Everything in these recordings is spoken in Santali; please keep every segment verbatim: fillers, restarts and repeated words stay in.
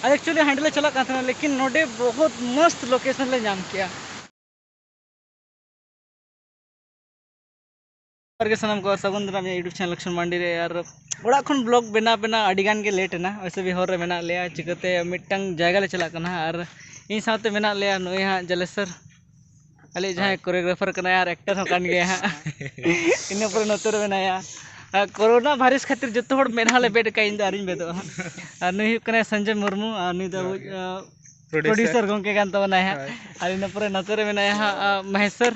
ᱟᱨ actually ᱦᱟᱸᱰᱮ ᱞᱮ ᱪᱟᱞᱟᱜ ᱠᱟᱱ ᱛᱟᱦᱮᱱᱟ, ᱞᱮᱠᱤᱱ ᱱᱚᱰᱮ ᱵᱚᱦᱩᱛ ᱢᱚᱥᱛ location ᱞᱮ ᱧᱟᱢ ᱠᱮᱜᱼᱟ᱾ ᱡᱚᱦᱟᱨ ᱜᱮ ᱥᱟᱱᱟᱢ ᱠᱚ, ᱥᱟᱹᱜᱩᱱ ᱫᱟᱨᱟᱢ ᱤᱧᱟᱹᱜ YouTube channel ᱞᱚᱠᱥᱢᱚᱱ ᱢᱟᱱᱰᱤ ᱨᱮ᱾ ᱟᱨ ᱚᱲᱟᱜ ᱠᱷᱚᱱ vlog ᱵᱮᱱᱟᱣ ᱵᱮᱱᱟᱣ ᱟᱹᱰᱤ ᱜᱟᱱ ᱜᱮ late ᱮᱱᱟ, ᱚᱭᱥᱮ ᱵᱤ ᱦᱚᱨ ᱨᱮ ᱢᱮᱱᱟᱜ ᱞᱮᱭᱟ, ᱪᱤᱠᱟᱹᱛᱮ ᱢᱤᱫᱴᱟᱝ ᱡᱟᱭᱜᱟ ᱞᱮ ᱪᱟᱞᱟᱜ ᱠᱟᱱᱟ᱾ ᱟᱨ ᱤᱧ ᱥᱟᱶᱛᱮ ᱢᱮᱱᱟᱜ ᱞᱮᱭᱟ ᱱᱩᱭ ᱦᱟᱸᱜ ᱡᱟᱞᱮᱥᱚᱨ, ᱟᱞᱮ ᱡᱟᱦᱟᱸᱭ choreographer ᱠᱟᱱᱟᱭ ᱟᱨ actor ᱦᱚᱸ ᱠᱟᱱ ᱜᱮᱭᱟᱭ ᱦᱟᱸᱜ᱾ ᱤᱱᱟᱹ ᱯᱚᱨᱮ ᱱᱚᱛᱮ ᱨᱮ ᱢᱮᱱᱟᱭᱟ, ᱟᱨ ᱠᱳᱨᱳᱱᱟ ᱵᱷᱟᱭᱨᱟᱥ ᱠᱷᱟᱹᱛᱤᱨ ᱡᱚᱛᱚ ᱦᱚᱲ ᱢᱮᱫᱦᱟ ᱞᱮ ᱵᱮᱫ ᱟᱠᱟᱫ, ᱤᱧ ᱫᱚ ᱟᱹᱣᱨᱤᱧ ᱵᱮᱫᱚᱜᱼᱟ ᱦᱟᱸᱜ᱾ ᱟᱨ ᱱᱩᱭ ᱦᱩᱭᱩᱜ ᱠᱟᱱᱟᱭ ᱥᱚᱧᱡᱚᱭ ᱢᱩᱨᱢᱩ, ᱟᱨ ᱱᱩᱭ ᱫᱚ ᱟᱵᱚ producer ᱜᱚᱝᱠᱮ ᱠᱟᱱ ᱛᱟᱵᱚᱱᱟᱭ ᱦᱟᱸᱜ᱾ ᱟᱨ ᱤᱱᱟᱹ ᱯᱚᱨᱮ ᱱᱚᱛᱮ ᱨᱮ ᱢᱮᱱᱟᱭᱟ ᱦᱟᱸᱜ ᱢᱚᱦᱮᱥᱚᱨ,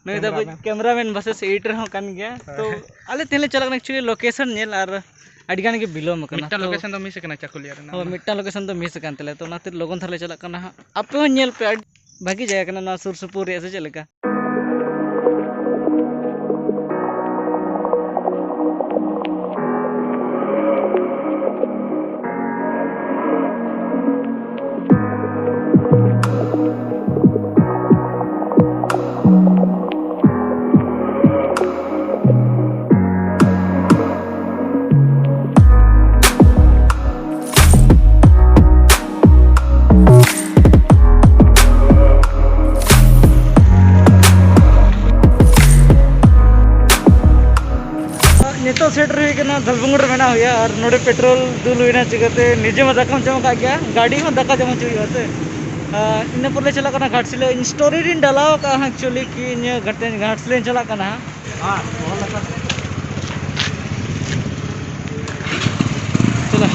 ᱱᱩᱭ ᱫᱚ ᱟᱵᱚ cameraman versus editor ᱦᱚᱸ ᱠᱟᱱ ᱜᱮᱭᱟ᱾ ᱛᱚ ᱟᱞᱮ ᱛᱮᱦᱮᱧ ᱞᱮ ᱪᱟᱞᱟᱜ ᱠᱟᱱᱟ actually location ᱧᱮᱞ, ᱟᱨ ᱟᱹᱰᱤ ᱜᱟᱱ ᱜᱮ ᱵᱤᱞᱚᱢ ᱟᱠᱟᱱᱟ᱾ ᱢᱤᱫᱴᱟᱝ ᱛᱚ location ᱫᱚ miss ᱟᱠᱟᱱᱟ ᱪᱟᱠᱩᱞᱤᱭᱟᱹ ᱨᱮᱱᱟᱜ᱾ ᱦᱳᱭ, ᱢᱤᱫᱴᱟᱝ location ᱫᱚ miss ᱟᱠᱟᱱ ᱛᱟᱞᱮᱭᱟ, ᱛᱚ ᱚᱱᱟ ᱠᱷᱟᱹᱛᱤᱨ ᱞᱚᱜᱚᱱ ᱫᱷᱟᱨᱟ ᱞᱮ ᱪᱟᱞᱟᱜ ᱠᱟᱱᱟ ᱦᱟᱸᱜ᱾ ᱟᱯᱮ ᱦᱚᱸ ᱧᱮᱞ ᱯᱮ, ᱟᱹᱰᱤ ᱵᱷᱟᱹᱜᱤ ᱡᱟᱭᱜᱟ ᱠᱟᱱᱟ ᱱᱚᱣᱟ ᱥᱩᱨ ᱥᱩᱯᱩᱨ ᱨᱮᱭᱟᱜ, ᱥᱮ ᱪᱮᱫ ᱞᱮᱠᱟ? ᱱᱤᱛᱚᱜ ᱥᱮᱴᱮᱨ ᱦᱩᱭ ᱠᱟᱱᱟ, ᱫᱷᱚᱞᱵᱷᱩᱢᱜᱚᱲ ᱨᱮ ᱢᱮᱱᱟᱜ ᱦᱩᱭᱟ᱾ ᱟᱨ ᱱᱚᱰᱮ petrol ᱫᱩᱞ ᱦᱩᱭᱱᱟ, ᱪᱤᱠᱟᱹᱛᱮ ᱱᱤᱡᱮ ᱢᱟ ᱫᱟᱠᱟᱢ ᱡᱚᱢ ᱟᱠᱟᱫ ᱜᱮᱭᱟ, ᱜᱟᱹᱰᱤ ᱦᱚᱸ ᱫᱟᱠᱟ ᱡᱚᱢ ᱦᱚᱪᱚ ᱦᱩᱭᱩᱜᱼᱟ ᱥᱮ᱾ ᱟᱨ ᱤᱱᱟᱹ ᱯᱚᱨ ᱞᱮ ᱪᱟᱞᱟᱜ ᱠᱟᱱᱟ ᱜᱷᱟᱴᱥᱤᱞᱟᱹ᱾ ᱤᱧ story ᱨᱤᱧ ᱰᱟᱞᱟᱣ ᱟᱠᱟᱫᱼᱟ actually ᱠᱤ ᱤᱧ ᱜᱷᱟᱴ-, ᱜᱷᱟᱴᱥᱤᱞᱟᱹᱧ ᱪᱟᱞᱟᱜ ᱠᱟᱱᱟ ᱦᱟᱸᱜ᱾ ᱪᱟᱞᱟᱜ᱾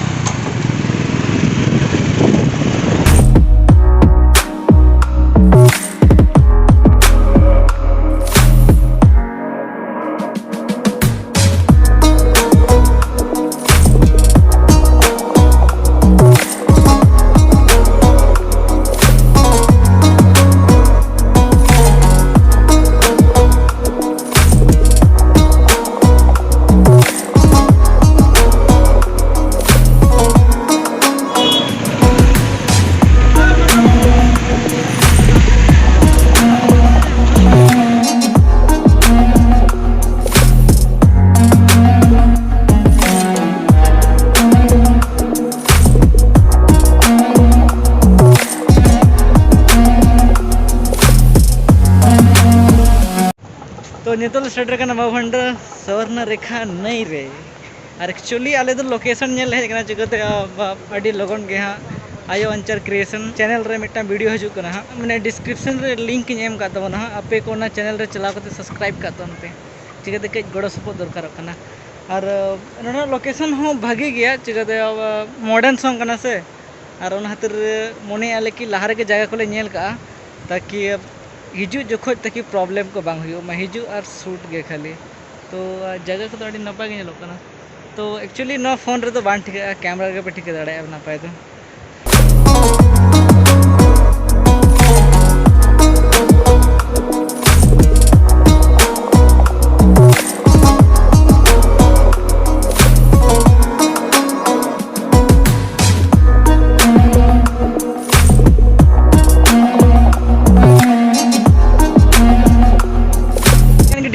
ᱛᱚ, ᱱᱤᱛᱚᱜ ᱞᱮ ᱥᱮᱴᱮᱨ ᱠᱟᱱᱟ ᱵᱟᱵᱷᱟᱱᱰᱟ ᱥᱚᱵᱚᱨᱱᱟ ᱨᱮᱠᱷᱟ ᱱᱟᱹᱭ ᱨᱮ᱾ ᱟᱨ actually ᱟᱞᱮ ᱫᱚ location ᱧᱮᱞ ᱞᱮ ᱦᱮᱡ ᱠᱟᱱᱟ, ᱪᱤᱠᱟᱹᱛᱮ, ᱟ, ᱵᱟ-, ᱟᱹᱰᱤ ᱞᱚᱜᱚᱱ ᱜᱮ ᱦᱟᱸᱜ ᱟᱭᱳ ᱟᱧᱪᱟᱨ Creation channel ᱨᱮ ᱢᱤᱫᱴᱟᱝ video ᱦᱤᱡᱩᱜ ᱠᱟᱱᱟ ᱦᱟᱸᱜ, ᱢᱟᱱᱮ description ᱨᱮ link ᱤᱧ ᱮᱢ ᱠᱟᱜ ᱛᱟᱵᱚᱱᱟ ᱦᱟᱸᱜ, ᱟᱯᱮ ᱠᱚ ᱚᱱᱟ channel ᱨᱮ ᱪᱟᱞᱟᱣ ᱠᱟᱛᱮ subscribe ᱠᱟᱜ ᱛᱟᱵᱚᱱ ᱯᱮ, ᱪᱤᱠᱟᱹᱛᱮ ᱠᱟᱹᱡ ᱜᱚᱲᱚ ᱥᱚᱯᱚᱦᱚᱫ ᱫᱚᱨᱠᱟᱨᱚᱜ ᱠᱟᱱᱟ᱾ ᱟᱨ, ᱟ, ᱱᱚᱰᱮᱱᱟᱜ location ᱦᱚᱸ ᱵᱷᱟᱹᱜᱤ ᱜᱮᱭᱟ, ᱪᱤᱠᱟᱹᱛᱮ, ᱟ, modern song ᱠᱟᱱᱟ ᱥᱮ, ᱟᱨ ᱚᱱᱟ ᱠᱷᱟᱹᱛᱤᱨ ᱢᱚᱱᱮᱭᱮᱫᱼᱟ ᱞᱮ ᱠᱤ ᱞᱟᱦᱟ ᱨᱮᱜᱮ ᱡᱟᱭᱜᱟ ᱠᱚᱞᱮ ᱧᱮᱞ ᱠᱟᱜᱼᱟ, ᱛᱟᱠᱤ ᱦᱤᱡᱩᱜ ᱡᱚᱠᱷᱚᱡ ᱛᱟᱠᱤ problem ᱠᱚ ᱵᱟᱝ ᱦᱩᱭᱩᱜ ᱢᱟ, ᱦᱤᱡᱩᱜ ᱟᱨ shoot ᱜᱮ ᱠᱷᱟᱹᱞᱤ᱾ ᱛᱚ, ᱡᱟᱭᱜᱟ ᱠᱚᱫᱚ ᱟᱹᱰᱤ ᱱᱟᱯᱟᱭ ᱜᱮ ᱧᱮᱞᱚᱜ ᱠᱟᱱᱟ᱾ ᱛᱚ, actually ᱱᱚᱣᱟ phone ᱨᱮᱫᱚ ᱵᱟᱝ ᱴᱷᱤᱠᱟᱹᱜᱼᱟ, camera ᱨᱮᱜᱮ ᱯᱮ ᱴᱷᱤᱠᱟᱹ ᱫᱟᱲᱮᱭᱟᱜᱼᱟ ᱱᱟᱯᱟᱭ ᱫᱚ᱾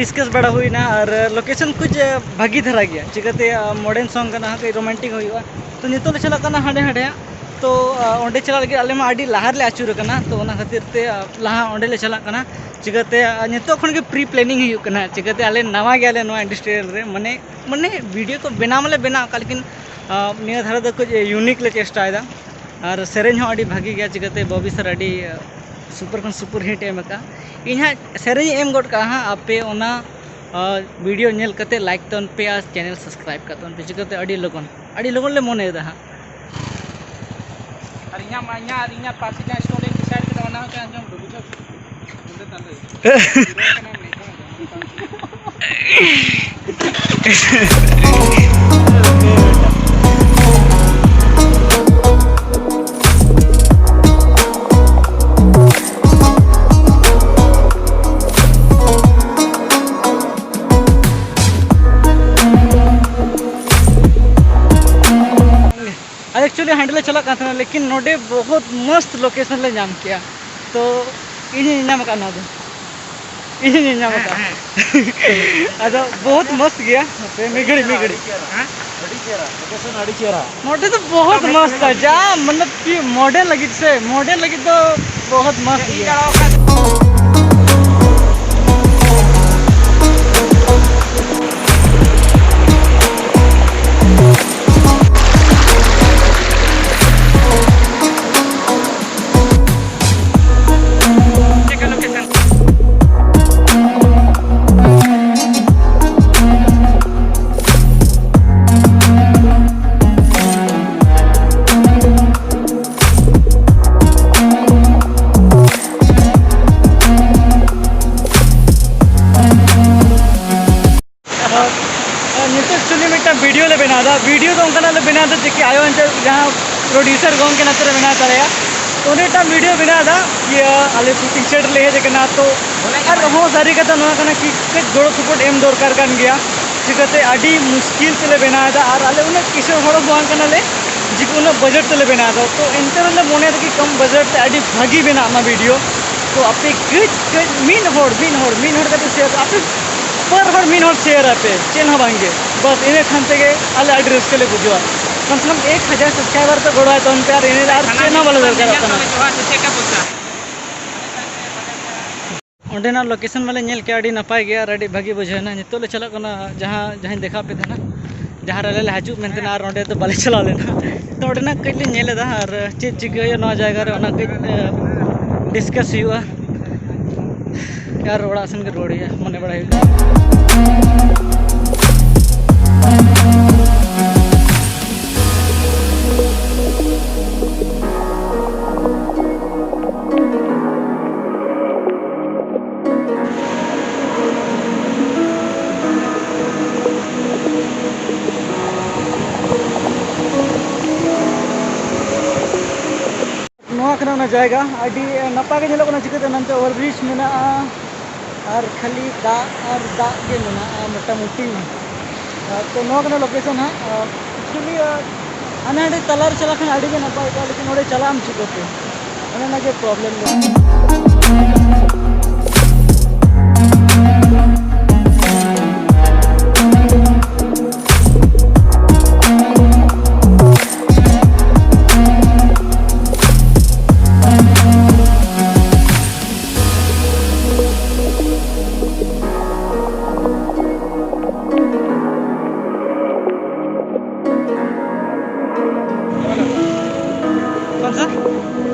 ᱰᱤᱥᱠᱟᱥ ᱵᱟᱲᱟ ᱦᱩᱭᱱᱟ ᱟᱨ location ᱠᱩᱡ ᱵᱷᱟᱹᱜᱤ ᱫᱷᱟᱨᱟ ᱜᱮᱭᱟ, ᱪᱤᱠᱟᱹᱛᱮ modern song ᱠᱟᱱᱟ, ᱠᱟᱹᱡ romantic ᱦᱩᱭᱩᱜᱼᱟ᱾ ᱛᱚ, ᱱᱤᱛᱚᱜ ᱞᱮ ᱪᱟᱞᱟᱜ ᱠᱟᱱᱟ ᱦᱟᱸᱰᱮ ᱦᱟᱸᱰᱮ ᱦᱟᱸᱜ᱾ ᱛᱚ, ᱚᱸᱰᱮ ᱪᱟᱞᱟᱜ ᱞᱟᱹᱜᱤᱫ ᱟᱞᱮ ᱢᱟ ᱟᱹᱰᱤ ᱞᱟᱦᱟ ᱨᱮᱞᱮ ᱟᱹᱪᱩᱨ ᱟᱠᱟᱱᱟ, ᱛᱚ ᱚᱱᱟ ᱠᱷᱟᱹᱛᱤᱨ ᱛᱮ ᱞᱟᱦᱟ ᱚᱸᱰᱮ ᱞᱮ ᱪᱟᱞᱟᱜ ᱠᱟᱱᱟ᱾ ᱪᱤᱠᱟᱹᱛᱮ ᱱᱤᱛᱚᱜ ᱠᱷᱚᱱ ᱜᱮ pre planning ᱦᱩᱭᱩᱜ ᱠᱟᱱᱟ, ᱪᱤᱠᱟᱹᱛᱮ ᱟᱞᱮ ᱱᱟᱣᱟ ᱜᱮᱭᱟᱞᱮ ᱱᱚᱣᱟ industry ᱨᱮ, ᱢᱟᱱᱮ ᱢᱟᱱᱮ video ᱠᱚ ᱵᱮᱱᱟᱣ ᱢᱟᱞᱮ ᱵᱮᱱᱟᱣ ᱟᱠᱟᱫ, ᱞᱮᱠᱤᱱ ᱱᱤᱭᱟᱹ ᱫᱷᱟᱨᱟ ᱫᱚ ᱠᱟᱹᱡ unique ᱞᱮ ᱪᱮᱥᱴᱟᱭᱮᱫᱟ᱾ ᱟᱨ ᱥᱮᱨᱮᱧ ᱦᱚᱸ ᱟᱹᱰᱤ ᱵᱷᱟᱹᱜᱤ ᱜᱮᱭᱟ, ᱪᱤᱠᱟᱹᱛᱮ ᱵᱚᱵᱤ sir ᱟᱹᱰᱤ super ᱠᱷᱚᱱ super hit ᱮ ᱮᱢ ᱟᱠᱟᱫᱼᱟ᱾ ᱤᱧ ᱦᱟᱸᱜ ᱥᱮᱨᱮᱧ ᱮᱢ ᱜᱚᱫ ᱠᱟᱜᱼᱟ ᱦᱟᱸᱜ, ᱟᱯᱮ ᱚᱱᱟ video ᱧᱮᱞ ᱠᱟᱛᱮ like ᱛᱟᱵᱚᱱ ᱯᱮ ᱟᱨ channel subscribe ᱠᱟᱜ ᱛᱟᱵᱚᱱ ᱯᱮ, ᱪᱤᱠᱟᱹᱛᱮ ᱟᱹᱰᱤ ᱞᱚᱜᱚᱱ ᱟᱹᱰᱤ ᱞᱚᱜᱚᱱ ᱞᱮ ᱢᱚᱱᱮᱭᱮᱫᱟ ᱦᱟᱸᱜ᱾ ᱟᱨ ᱤᱧᱟᱹᱜ ᱢᱟ, ᱤᱧᱟᱹᱜ ᱟᱨ ᱤᱧᱟᱹᱜ ᱯᱟᱹᱨᱥᱤ ᱡᱟᱦᱟᱸ story decide ᱠᱮᱫᱟ, ᱚᱱᱟ ᱦᱚᱸ ᱟᱸᱡᱚᱢ ᱯᱮ, ᱵᱩᱡᱷᱟᱹᱣ ᱠᱮᱫᱟ? ᱚᱸᱰᱮ ᱛᱟᱞᱮ᱾ ᱟᱨ actually ᱦᱟᱸᱰᱮ ᱞᱮ ᱪᱟᱞᱟᱜ ᱠᱟᱱ ᱛᱟᱦᱮᱱᱟ, ᱞᱮᱠᱤᱱ ᱱᱚᱰᱮ ᱵᱚᱦᱩᱛ ᱢᱚᱥᱛ location ᱞᱮ ᱧᱟᱢ ᱠᱮᱜᱼᱟ᱾ ᱛᱚ, ᱤᱧ ᱦᱚᱸᱧ ᱧᱟᱢ ᱟᱠᱟᱫ ᱱᱚᱣᱟ ᱫᱚ, ᱤᱧ ᱦᱚᱸᱧ ᱧᱟᱢ ᱟᱠᱟᱫ᱾ ᱟᱫᱚ ᱵᱚᱦᱩᱛ ᱢᱚᱥᱛ ᱜᱮᱭᱟ᱾ ᱦᱟᱯᱮ ᱢᱤᱫ ᱜᱷᱟᱹᱲᱤᱡ, ᱢᱤᱫ ᱜᱷᱟᱹᱲᱤᱡ᱾ ᱦᱮᱸ? ᱟᱹᱰᱤ ᱪᱮᱦᱨᱟ, location ᱟᱹᱰᱤ ᱪᱮᱦᱨᱟ᱾ ᱱᱚᱰᱮ ᱫᱚ ᱵᱚᱦᱩᱛ ᱢᱚᱥᱛ ᱟ, ᱡᱟ ᱢᱚᱛᱞᱚᱵ ᱠᱤ modern ᱞᱟᱹᱜᱤᱫ ᱥᱮ, modern ᱞᱟᱹᱜᱤᱫ ᱫᱚ ᱵᱚᱦᱩᱛ ᱢᱚᱥᱛ ᱜᱮᱭᱟ᱾ ᱟᱭᱳ ᱮᱱᱛᱮ ᱡᱟᱦᱟᱸ producer ᱜᱚᱢᱠᱮ ᱱᱚᱛᱮ ᱨᱮ ᱢᱮᱱᱟᱭ ᱛᱟᱞᱮᱭᱟ, ᱛᱚ ᱩᱱᱤ ᱢᱤᱫᱴᱟᱝ video ᱵᱮᱱᱟᱣ ᱮᱫᱟ, ᱤᱭᱟᱹ ᱟᱞᱮ shooting set ᱨᱮᱞᱮ ᱦᱮᱡ ᱟᱠᱟᱱᱟ᱾ ᱛᱚ ᱟᱨ ᱦᱚᱸ ᱥᱟᱹᱨᱤ ᱠᱟᱛᱷᱟ ᱱᱚᱣᱟ ᱠᱟᱱᱟ ᱠᱤ ᱠᱟᱹᱡ ᱜᱚᱲᱚ support ᱮᱢ ᱫᱚᱨᱠᱟᱨ ᱠᱟᱱ ᱜᱮᱭᱟ, ᱪᱤᱠᱟᱹᱛᱮ ᱟᱹᱰᱤ ᱢᱩᱥᱠᱤᱞ ᱛᱮᱞᱮ ᱵᱮᱱᱟᱣ ᱮᱫᱟ ᱟᱨ ᱟᱞᱮ ᱩᱱᱟᱹᱜ ᱠᱤᱥᱟᱹᱬ ᱦᱚᱲ ᱦᱚᱸ ᱵᱟᱝ ᱠᱟᱱᱟᱞᱮ ᱡᱮ ᱩᱱᱟᱹᱜ budget ᱛᱮᱞᱮ ᱵᱮᱱᱟᱣ ᱮᱫᱟ᱾ ᱛᱚ ᱮᱱᱛᱮ ᱨᱮᱦᱚᱸ ᱞᱮ ᱢᱚᱱᱮᱭᱮᱫᱟ ᱠᱤ ᱠᱚᱢ budget ᱛᱮ ᱟᱹᱰᱤ ᱵᱷᱟᱹᱜᱤ ᱵᱮᱱᱟᱜ ᱢᱟ video᱾ ᱛᱚ ᱟᱯᱮ ᱠᱟᱹᱡ ᱠᱟᱹᱡ ᱢᱤᱫ ᱦᱚᱲ ᱢᱤᱫ ᱦᱚᱲ ᱢᱤᱫ ᱦᱚᱲ ᱠᱟᱛᱮ share ᱟᱯᱮ, ᱵᱟᱨ ᱦᱚᱲ ᱢᱤᱫ ᱦᱚᱲ share ᱟᱯᱮ, ᱪᱮᱫ ᱦᱚᱸ ᱵᱟᱝ ᱜᱮ, ᱵᱟᱥ ᱤᱱᱟᱹ ᱠᱷᱟᱱ ᱛᱮᱜᱮ ᱟᱞᱮ ᱟᱹᱰᱤ ᱨᱟᱹᱥᱠᱟᱹ ᱞᱮ ᱵᱩᱡᱷᱟᱹᱣᱟ᱾ ᱠᱚᱢ ᱥᱮ ᱠᱚᱢ ᱮᱠ ᱦᱟᱡᱟᱨ subscriber ᱯᱮ ᱜᱚᱲᱚ ᱟᱭ ᱛᱟᱵᱚᱱ ᱯᱮ, ᱟᱨ ᱤᱱᱟᱹ ᱟᱨ ᱪᱮᱫ ᱦᱚᱸ ᱵᱟᱞᱮ ᱫᱚᱨᱠᱟᱨᱚᱜ ᱠᱟᱱᱟ᱾ ᱚᱸᱰᱮᱱᱟᱜ location ᱢᱟᱞᱮ ᱧᱮᱞ ᱠᱮᱜᱼᱟ, ᱟᱹᱰᱤ ᱱᱟᱯᱟᱭ ᱜᱮᱭᱟ ᱟᱨ ᱟᱹᱰᱤ ᱵᱷᱟᱹᱜᱤ ᱵᱩᱡᱷᱟᱹᱣ ᱮᱱᱟ᱾ ᱱᱤᱛᱚᱜ ᱞᱮ ᱪᱟᱞᱟᱜ ᱠᱟᱱᱟ ᱡᱟᱦᱟᱸ, ᱡᱟᱦᱟᱸᱧ ᱫᱮᱠᱷᱟᱣ ᱟᱯᱮ ᱛᱟᱦᱮᱱᱟ, ᱡᱟᱦᱟᱸ ᱨᱮ ᱟᱞᱮ ᱞᱮ ᱦᱤᱡᱩᱜ ᱢᱮᱱᱛᱮ, ᱟᱨ ᱚᱸᱰᱮ ᱫᱚ ᱵᱟᱞᱮ ᱪᱟᱞᱟᱣ ᱞᱮᱱᱟ᱾ ᱛᱚ ᱚᱸᱰᱮᱱᱟᱜ ᱠᱟᱹᱡ ᱞᱮ ᱧᱮᱞ ᱮᱫᱟ ᱟᱨ ᱪᱮᱫ ᱪᱤᱠᱟᱹ ᱦᱩᱭᱩᱜᱼᱟ ᱱᱚᱣᱟ ᱡᱟᱭᱜᱟ ᱨᱮ, ᱚᱱᱟ ᱠᱟᱹᱡ, ᱮ, discuss ᱦᱩᱭᱩᱜᱼᱟ᱾ ᱟᱨ ᱚᱲᱟᱜ ᱥᱮᱱ ᱜᱮ ᱨᱩᱣᱟᱹᱲ ᱦᱩᱭᱩᱜᱼᱟ, ᱢᱚᱱᱮ ᱵᱟᱲᱟᱭ ᱦᱩᱭᱩᱜᱼᱟ᱾ ᱱᱚᱣᱟ ᱠᱟᱱᱟ ᱚᱱᱟ ᱡᱟᱭᱜᱟ, ᱟᱹᱰᱤ ᱱᱟᱯᱟᱭ ᱜᱮ ᱧᱮᱞᱚᱜ ᱠᱟᱱᱟ᱾ ᱪᱤᱠᱟᱹᱛᱮ ᱱᱚᱱᱛᱮ over bridge ᱢᱮᱱᱟᱜᱼᱟ ᱟᱨ ᱠᱷᱟᱹᱞᱤ ᱫᱟᱜ ᱟᱨ ᱫᱟᱜ ᱜᱮ ᱢᱮᱱᱟᱜᱼᱟ ᱢᱚᱴᱟᱢᱩᱴᱤ᱾ ᱟᱨ ᱛᱚ ᱱᱚᱣᱟ ᱠᱟᱱᱟ location ᱦᱟᱸᱜ᱾ ᱟᱨ actually, ᱟᱨ ᱦᱟᱱᱮ ᱦᱟᱸᱰᱮ ᱛᱟᱞᱟᱨᱮ ᱪᱟᱞᱟᱜ ᱠᱷᱟᱱ ᱟᱹᱰᱤ ᱜᱮ ᱱᱟᱯᱟᱭ ᱠᱚᱜᱼᱟ, ᱞᱮᱠᱤᱱ ᱚᱸᱰᱮ ᱪᱟᱞᱟᱜ ᱟᱢ ᱪᱤᱠᱟᱹᱛᱮ? ᱚᱱᱮ ᱚᱱᱟ ᱜᱮ problem ᱫᱚ᱾ कौन सा?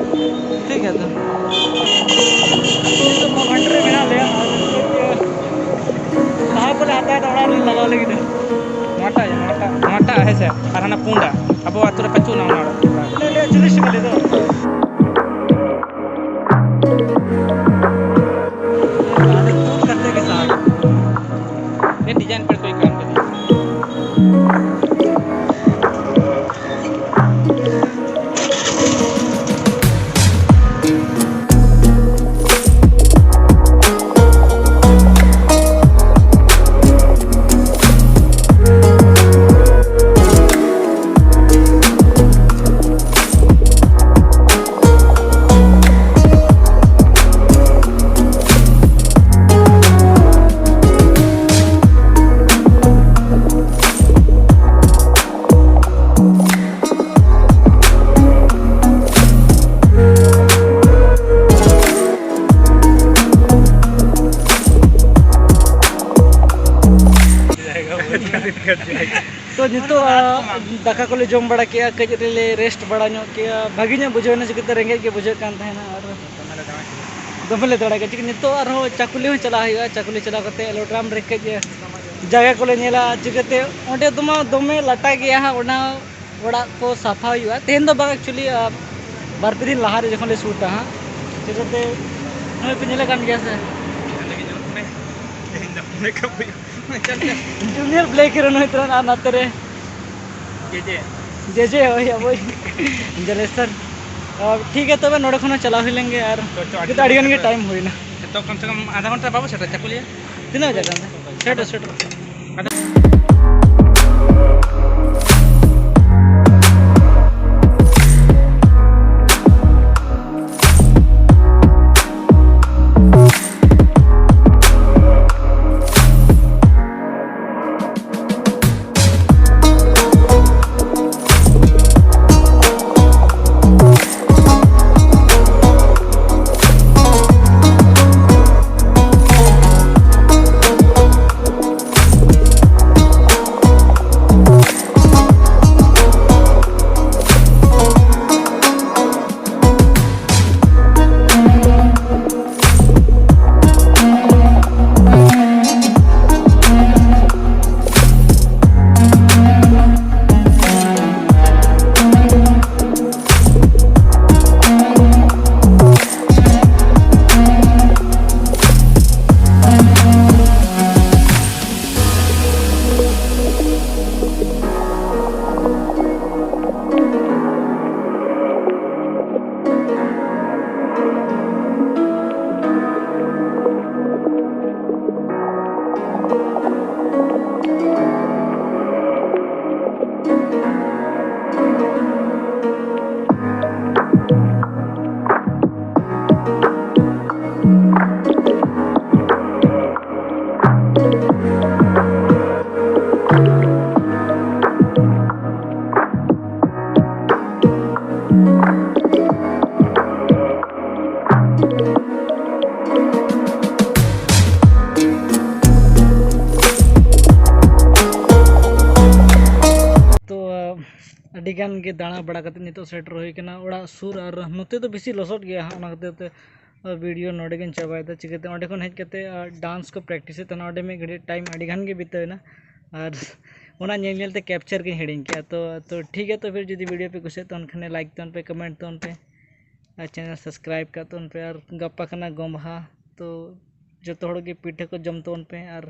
ठीक है तो। तो मोहन रे मेरा ले, ᱞᱟᱦᱟ ᱠᱚᱞᱮ ᱦᱟᱛᱟᱣ ᱮᱫᱟ ᱚᱲᱟᱜ ᱨᱮ ᱞᱟᱜᱟᱣ ᱞᱟᱹᱜᱤᱫ ᱛᱮ᱾ ᱱᱚᱣᱟᱴᱟᱜ, ᱱᱚᱣᱟᱴᱟᱜ, ᱱᱚᱣᱟᱴᱟᱜ ᱦᱮᱸ ᱥᱮ, ᱟᱨ ᱦᱟᱱᱟ ᱯᱩᱸᱰᱟ᱾ ᱟᱵᱚ ᱟᱹᱛᱩ ᱨᱮ ᱯᱟᱹᱪᱩᱜ ᱟᱱᱟ ᱚᱱᱟ ᱚᱲᱟᱜ᱾ ᱞᱮ, ᱞᱮ, ᱪᱚᱞᱞᱤᱥ ᱴᱟᱠᱟ ᱞᱮ ᱫᱚ᱾ ᱟᱫᱚ ᱛᱩᱫ ᱠᱟᱛᱮ ᱜᱮ ᱥᱟᱦᱟ᱾ ये डिजाइन पर कोई काम नहीं। ᱫᱟᱠᱟ ᱠᱚᱞᱮ ᱡᱚᱢ ᱵᱟᱲᱟ ᱠᱮᱜᱼᱟ, ᱠᱟᱹᱡ ᱨᱮᱞᱮ ᱨᱮᱥᱴ ᱵᱟᱲᱟ ᱧᱚᱜ ᱠᱮᱜᱼᱟ, ᱵᱷᱟᱹᱜᱤ ᱧᱚᱜ ᱵᱩᱡᱷᱟᱹᱣ ᱮᱱᱟ, ᱪᱤᱠᱟᱹᱛᱮ ᱨᱮᱸᱜᱮᱡ ᱜᱮ ᱵᱩᱡᱷᱟᱹᱜ ᱠᱟᱱ ᱛᱟᱦᱮᱱᱟ᱾ ᱟᱨ ᱫᱚᱢᱮ ᱞᱮ ᱫᱟᱬᱟ ᱠᱮᱜᱼᱟ, ᱪᱤᱠᱟᱹ ᱱᱤᱛᱚᱜ ᱟᱨᱦᱚᱸ ᱪᱟᱠᱩᱞᱤ ᱦᱚᱸ ᱪᱟᱞᱟᱜ ᱦᱩᱭᱩᱜᱼᱟ᱾ ᱪᱟᱠᱩᱞᱤ ᱪᱟᱞᱟᱣ ᱠᱟᱛᱮ ᱮᱞᱳᱰᱨᱟᱢ ᱨᱮ ᱠᱟᱹᱡ ᱡᱟᱭᱜᱟ ᱠᱚᱞᱮ ᱧᱮᱞᱟ, ᱪᱤᱠᱟᱹᱛᱮ ᱚᱸᱰᱮ ᱫᱚᱢᱟ ᱫᱚᱢᱮ ᱞᱟᱴᱟ ᱜᱮᱭᱟ ᱦᱟᱸᱜ, ᱚᱱᱟ ᱚᱲᱟᱜ ᱠᱚ ᱥᱟᱯᱷᱟ ᱦᱩᱭᱩᱜᱼᱟ᱾ ᱛᱮᱦᱮᱧ ᱫᱚ ᱵᱟᱝ, ᱮᱠᱪᱩᱭᱮᱞᱤ ᱵᱟᱨ ᱯᱮ ᱫᱤᱱ ᱞᱟᱦᱟᱨᱮ ᱡᱚᱠᱷᱚᱱ ᱞᱮ ᱥᱩᱴᱟ ᱦᱟᱸᱜ, ᱪᱤᱠᱟᱹᱛᱮ ᱱᱚᱜᱼᱚᱭ ᱯᱮ ᱧᱮᱞᱮ ᱠᱟᱱ ᱜᱮᱭᱟ ᱥᱮ, ᱛᱮᱦᱮᱧ ᱫᱚ ᱢᱮᱠᱟᱯ ᱦᱩᱭᱩᱜᱼᱟ᱾ ᱡᱩᱱᱤᱭᱟᱨ ᱵᱞᱮᱠ ᱦᱤᱨᱳ ᱱᱩᱭ ᱛᱚᱨᱟᱱ ᱟᱨ ᱱᱟᱛᱮ ᱨᱮ ᱡᱮ ᱡᱮ᱾ ᱡᱮ ᱡᱮ, ᱦᱳᱭ, ᱟᱵᱚᱭ ᱡᱟᱞᱮᱥᱚᱨ᱾ ᱟᱨ ᱴᱷᱤᱠ ᱜᱮᱭᱟ, ᱛᱚᱵᱮ ᱱᱚᱰᱮ ᱠᱷᱚᱱ ᱦᱚᱸ ᱪᱟᱞᱟᱣ ᱦᱩᱭ ᱞᱮᱱ ᱜᱮ, ᱟᱨ ᱪᱚ, ᱪᱚ, ᱟᱹᱰᱤ ᱱᱤᱛᱚᱜ ᱟᱹᱰᱤ ᱜᱟᱱ ᱜᱮ ᱡᱳᱨ ᱴᱟᱭᱤᱢ ᱦᱩᱭᱱᱟ᱾ ᱱᱤᱛᱚᱜ ᱠᱚᱢ ᱥᱮ ᱠᱚᱢ ᱟᱫᱷᱟ ᱜᱷᱚᱱᱴᱟ ᱵᱟᱵᱚ ᱥᱮᱴᱮᱨᱟ ᱪᱟᱠᱩᱞᱤᱭᱟᱹ? ᱛᱤᱱᱟᱹᱜ ᱵᱟᱡᱟᱜ ᱠᱟᱱ ᱛᱮ? ᱥᱮᱴᱮᱨ, ᱥᱮᱴᱮᱨ᱾ ᱟᱫᱚ ᱟᱹᱰᱤ ᱜᱟᱱ ᱜᱮ ᱫᱟᱬᱟ ᱵᱟᱲᱟ ᱠᱟᱛᱮ ᱱᱤᱛᱚᱜ ᱥᱮᱴᱮᱨ ᱦᱩᱭ ᱠᱟᱱᱟ ᱚᱲᱟᱜ ᱥᱩᱨ, ᱟᱨ ᱱᱚᱛᱮ ᱫᱚ ᱵᱮᱥᱤ ᱞᱚᱥᱚᱫ ᱜᱮᱭᱟ ᱦᱟᱸᱜ, ᱚᱱᱟ ᱠᱷᱟᱹᱛᱤᱨ ᱛᱮ ᱵᱷᱤᱰᱤᱭᱳ ᱱᱚᱰᱮ ᱜᱤᱧ ᱪᱟᱵᱟᱭᱮᱫᱟ᱾ ᱪᱤᱠᱟᱹᱛᱮ ᱚᱸᱰᱮ ᱠᱷᱚᱱ ᱦᱮᱡ ᱠᱟᱛᱮ ᱰᱟᱱᱥ ᱠᱚ ᱯᱨᱮᱠᱴᱤᱥᱮᱫ ᱛᱟᱦᱮᱱᱟ, ᱚᱸᱰᱮ ᱢᱤᱫ ᱜᱷᱟᱹᱲᱤᱡ ᱴᱟᱭᱤᱢ ᱟᱹᱰᱤ ᱜᱟᱱ ᱜᱮ ᱵᱤᱛᱟᱹᱣ ᱮᱱᱟ, ᱟᱨ ᱚᱱᱟ ᱧᱮᱞ ᱧᱮᱞ ᱛᱮ ᱠᱮᱯᱪᱟᱨ ᱜᱤᱧ ᱦᱤᱲᱤᱧ ᱠᱮᱜᱼᱟ᱾ ᱛᱚ ᱛᱚ ᱴᱷᱤᱠ ᱜᱮᱭᱟ, ᱛᱚ ᱯᱷᱤᱨ ᱡᱩᱫᱤ ᱵᱷᱤᱰᱤᱭᱳ ᱯᱮ ᱠᱩᱥᱤᱭᱟᱜ ᱛᱟᱵᱚᱱ ᱠᱷᱟᱱ ᱞᱟᱭᱤᱠ ᱛᱟᱵᱚᱱ ᱯᱮ, ᱠᱚᱢᱮᱱᱴ ᱛᱟᱵᱚᱱ ᱯᱮ, ᱟᱨ ᱪᱮᱱᱮᱞ ᱥᱟᱵᱥᱠᱨᱟᱭᱤᱵ ᱠᱟᱜ ᱛᱟᱵᱚᱱ ᱯᱮ᱾ ᱟᱨ ᱜᱟᱯᱟ ᱠᱟᱱᱟ ᱜᱚᱢᱦᱟ, ᱛᱚ ᱡᱚᱛᱚ ᱦᱚᱲ ᱜᱮ ᱯᱤᱴᱷᱟᱹ ᱠᱚ ᱡᱚᱢ ᱛᱟᱵᱚᱱ ᱯᱮ, ᱟᱨ